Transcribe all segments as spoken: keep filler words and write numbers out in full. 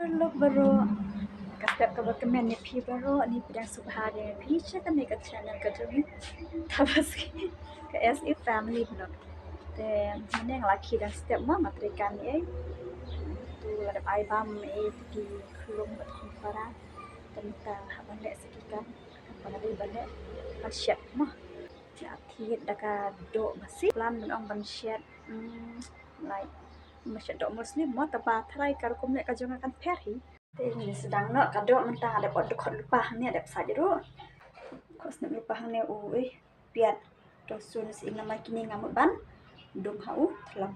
Hello baroh. Ka step kaba kmen ïa phi baroh, ni pdiang sngewbha ïa phi sha kane ka channel ka jong ngi. Tabaski ka S A family vlog. Te mynne nga la khie dang step mo, nga trei kam ïa. Tu la dep ai bam ïa ki khlung bad ki para. Te mynta hap ban leh sa ki kam. Hap ban leh ban leh ban shet mo. Ïa thied da ka doh masi. Plan ban ong ban shet, hmm, like, ban shet doh masi mo, taba tharai ka rukom leh ka jong nga kan pher hi. Te ngi sdang noh ka doh mynta, nga dep ot dkhot lypa hangne, dep sait ruh. Dkhot snem lypa hangne, u, eh, piat. To sun si ing namar kine nga mut ban dung ha u thlong.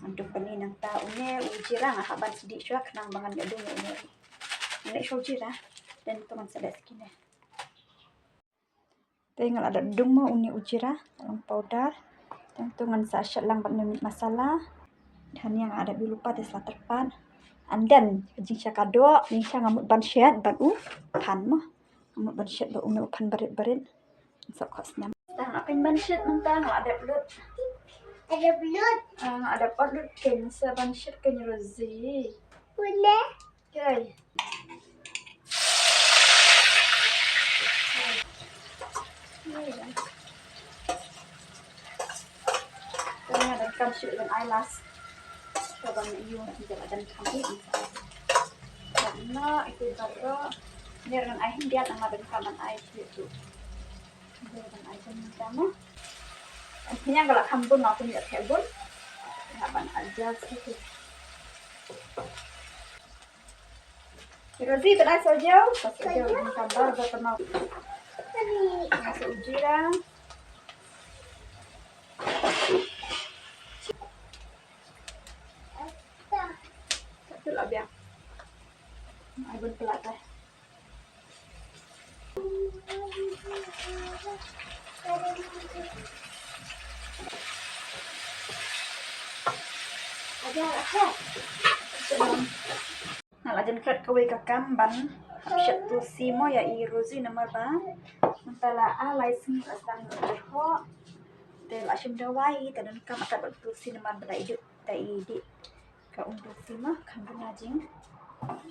Ngan dung kane nangta une u jira nga hap ban sdih shuwa khnang ba ngan ïoh dung une. Ngan leh shuwa u jira. Then to ngan sa leh sa kine. Te nga la dep dung mo une u jira, long powder. Te to ngan sa shet lang bad une u meat masala. Hangne nga la dep ïa lypa te sa tyrpad. And then ka jingshah ka doh, jingshah nga mut ban shet bad u phan mo. Nga mut ban shet bad une u phan barit barit. Sa khot snem. Tang nga pyn ban shet mynta nga la dep lut. Dep lut. Ah, nga dep ot lut kein sa ban shet kein Rosie. Une. Okay. Te nga donkam shuh ban ai last. Te ban ïoh ïa ka donkam ïa. Karna ïa ki baroh. Nga donkam ai hynrei nga donkam ban ai shuh tu. Nga donkam ai shuh mynta mo. Ïa ka la kham bun, nga pynïoh theh bun. Nga ban adjust ïa ki. Rosie, pynai sohjew, sohjew, ka bar ba tama. Sohjew. Satu lah biar. Ai bun pelat eh. Nga la jan klet kawei ka kam ban hap shet tulsi mo ïa i Rosie namar ba mynta la ar lai sngi la sdang ïa u jyrhoh. Te la shim dawai te donkam kat bad tulsi namar ba da i dih, da i dih ka um tulsi mo, kham bun na jing.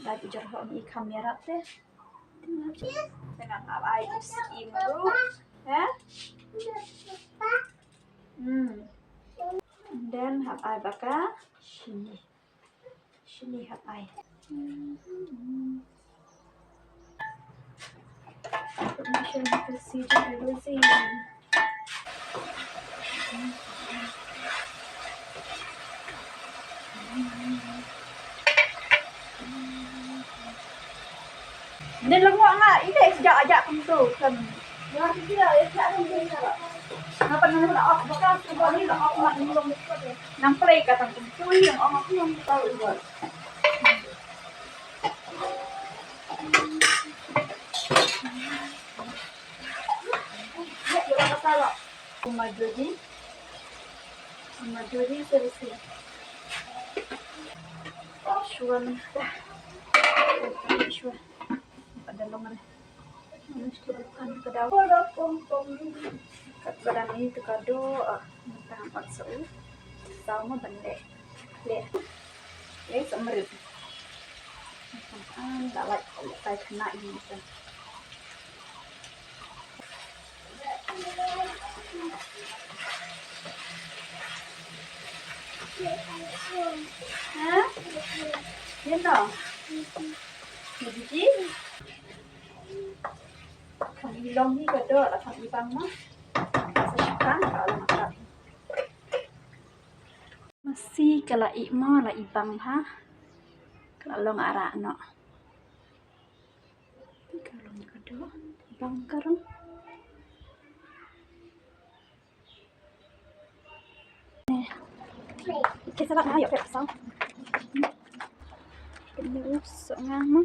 Da i jyrhoh i kham ïarap te. Te nga hap ai tulsi mo ruh. Ha? Hmm. And then hap ai baka shini. Shini hap ai. Nen la ngok nga, i dei sejak ajak kumtu kan. Nga pernah la off, baka sejak ni la off mat ni long. Nang play ka tang kumtu yang ong aku yang tahu buat. Ya, ya, kata lah. Majori. Majori selesai. Shuwa dah. Shuwa. Pada long dah. Kat badan ini tu kado, ah, minta empat sou. Sou ma ban leh. Leh. Leh sa merit. An da lait ko tai khana ini tu. Ha? Yan to. Ni biji. Kham i long hi ka doh, la kham i bang ma. Sa shukang ka long ka. Masi ka la i ma, la i bang ha. Ka la long ara no. Ka long ka doh, i bang ka rong. Ïa ka salad nga ïoh pep saw. Kine u soh nga mo.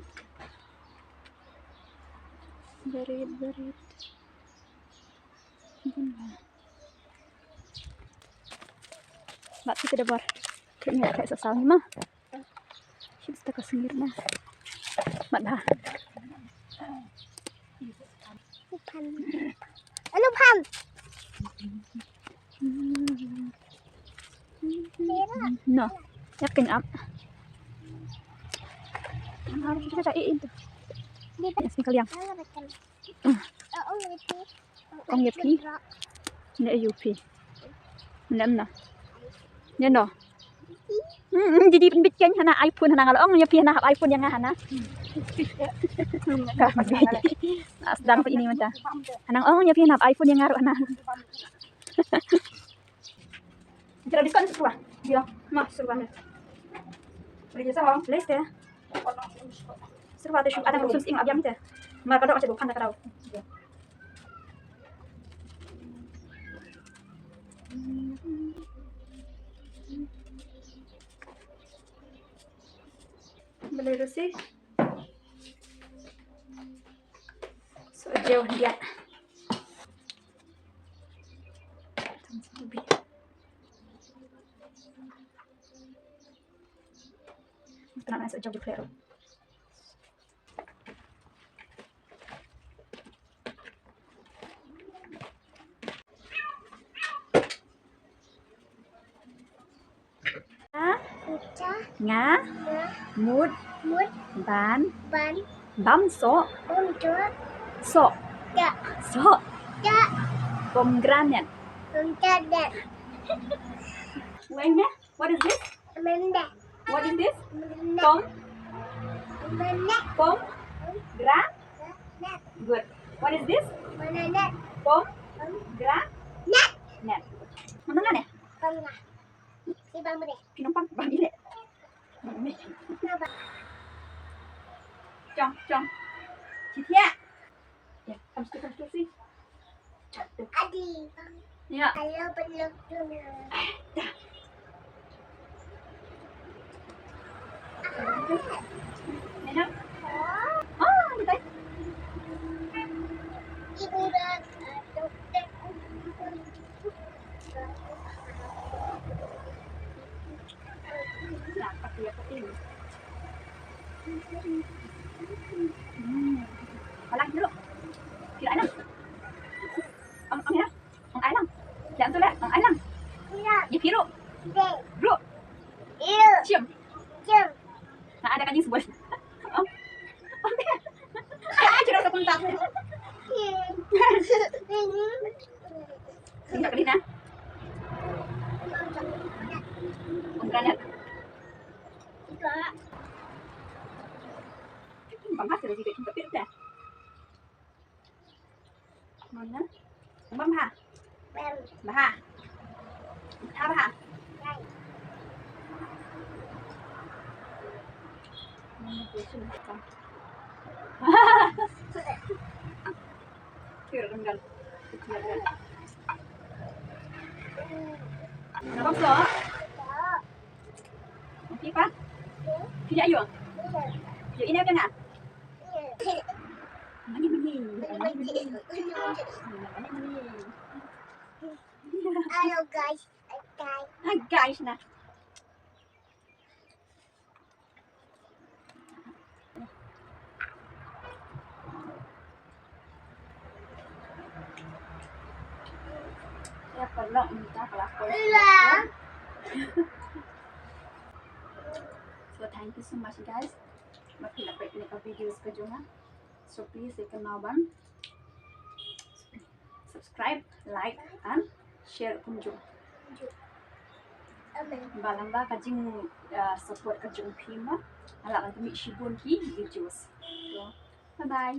Barit, barit. Bun ba. Bat kita da bar. Kine ïoh pep saw ni ma. Shit, sta ka sngir na. Mat bha. Pam. Alo, pam. No. Yak keny ap. Ong ïa phi. Ne ïa phi. Ne em na. Ne no. Hmm, hmm, didi pynbit keiñ hana iPhone hana nga la ong ïa phi hana hap iPhone ïa nga hana. Ka bit. Sdang phi ini mynta. Hana ong ïa phi hana hap iPhone ïa nga ruh hana. Kita diskon sepuluh. Iya, mah sepuluh. Boleh jasa bang. Boleh teh. Sepuluh tu shu ada khusus ing abiam teh. Mar kadok aja bukan tak tahu. Boleh sih. So jauh dia. Tenang, so jauh dia. Nga. Nga. Nga. Mut. Mut. Ban. Ban. Bam sok. Bam sok. Sok. Dak. Sok. Dak. Pomegranate. Pomegranate. Weng ne? What is this? Pomegranate. What is this? Pomegranate. Pom. Pomegranate. Pom. Gra. Pomegranate. Good. What is this? Pomegranate. Pom. Pomegranate. Net. Mana ne? Pomegranate. Si bang beri. Phi nang pang bang ile. Bang ile. Naba. Chong, chong. Cithia. Ya, come to, come to see. Adi. Ya. Ayo, peluk dulu. Dah. Enak? Oh, betul. Ibu dah. Hmm. Alang dulu. Kira alang. Ang, ang ya. Ang alang. Kira tu lah. Ang alang. Iya. Ya piru. Dek. Bro. Iya. Cium. Cium. Nah, ada kan yang sebut. Oh. Oke. Ay, ay, cira sa punta. Iya. Minta ka din, ha? Ang ganat. Bang ha, sila sige, kita pirta. Mana? Bang ha. Bang ha. Ha, bang ha. Kira denggal. Kira denggal. Kenapa, Sok? Okey, Pak? Tidak, yuk. Yuk, ini apa, nak? Mani, mani. Mani, mani. Mani, mani. Hello, guys. Hi, guys, nah. Ya, pernah minta kelakon. Iya. So, thank you so much, guys. Ba phi la peit ïa ka video ka jong nga. So, please, like, comment, ban subscribe, like and share kumjuh. Amen. Ba lang ba ka jing, uh, support ka jong phi ma, nga lah ban pynmih shibun ki videos. So, bye bye.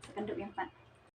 Sa kynduh ïa phi.